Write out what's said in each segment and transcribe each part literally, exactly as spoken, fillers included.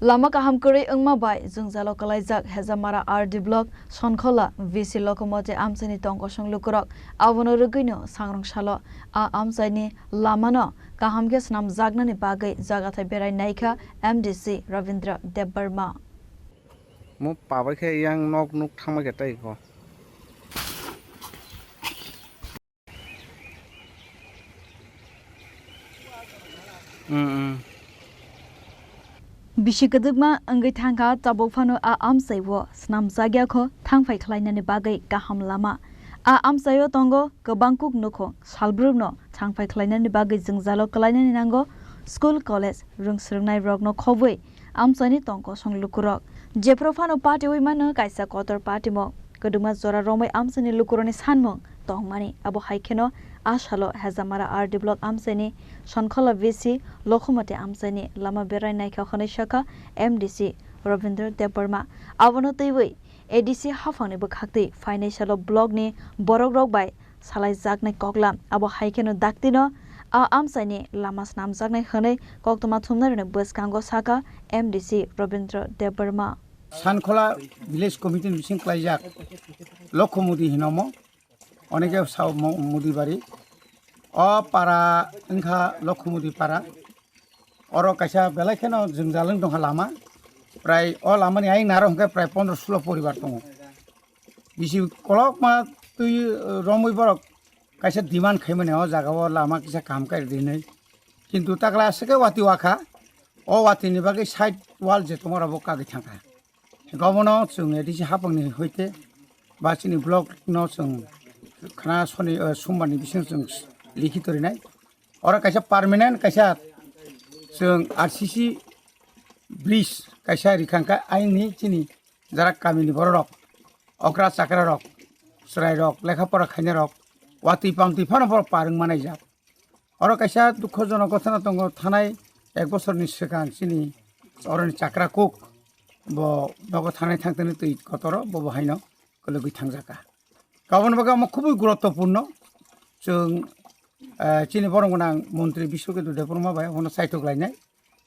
Lama kaham kwrwi wngma bai jwngjalo kwlaijak Hejamara R D block Sonkhola V C Lokhomoti amchaini tongkosong lukurok. Abono rwgwino sangrong salo a amchaini lamano kaham khe swnamjaknani bagwi jagathai berai naikha M D C Rabindra Debbarma. Mo pabai khe yang nok nuk thangma khe tei ko. Mm, mm. Bisi kwdwkma wngwi thangkha, tabuk phano a amchaio swnamjakya kho thangphai khlainani bagwi kaham lama. A amchaio tongo kwbang kuk nukhung, salbrumno thangphai khlainani bagwi jwngjalo kwlainani nango, school, college, rwng swrwngnairokno khobwi amchaini tongkosong lukurok. Jephru phano patiwi mano kaisa kotor patimung. Kwdwkma jora romwi amchaini lukurokni sanmung tongmani. Abo hai kheno a salo Hejamara R D block amchaini Sonkhola V C Lokhomoti amchaini lama berai naikha hwnwi sakha M D C Rabindra Debbarma. Abono twiwi A D C haphangni bwkhaktwi phainai salo blockni borokrok bai salaijaknai koklam. Abo hai kheno daktino a amchaini lama swnamjaknai hwnwi koktwma thumnairokni bwskango sakha M D C Rabindra Debbarma. Sankhola Village Committee ni bising klaijak Lokho Mudi hinomo, oneke sao mo-, Mudi bari. O para wngkha Lokho Mudi para. Oro kaisa belai kheno jwngjal wng tongkha lama. Prai o lamani ayang naro hwnkhe prai pondro sulo poribar tongo. Bisi kolokma twi, eh, romwi borok kaisa demand khaimani o jaga o lama kisa kaham khe rinwi. Kintu takla aswk khe wati wakha, o watini bagwi side wall je tongma rok bo kagwi thangkha. Gobono chwng A D C haphangni hoite ba chini block no chwng khna soni, eh, sombar ni bising chwng likhito rinai. Oro kaisa permanent kaisa chwng R C C bridge kaisa rikhangkha, aini chini jara kamini bororok, okra chakrarok, chwrairok, lekha pora khainarok, watwi pamtwi phano borok par wng manaijak. Oro kaisa dukhojonok ghotona tongo, thanai ek bosorni swkang chini oroni chakra kuk bo nogo thanai thangtani twi kotoro bobo haino kwlwgwi thangjaka. Kaboni bagwi omo khubui guruttopurno, chwng, eh, chini borong gwnang montri Biswaketu Debbarma bai abono saitok lainai.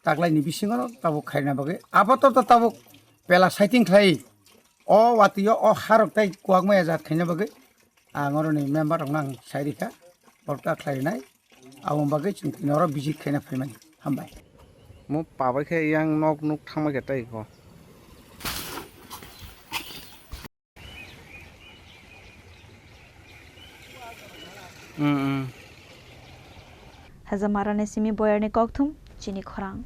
Taklaini bisingo tabuk khaina bagwi. Apatot tabuk pela saiting khlai. O watwi o, o harok tai kuwak maya jat khaina bagwi. Ang oroni member rokno ang sai rikha. Borok ta khlai nai. Aboni bagwi chwng tini oro visit khaina phaimani. Hambai. Mo pabai khe yang nok nuk thangma khe tai ko. Mm, mm. Hajamarani simi boyarni kokthum chini khorang.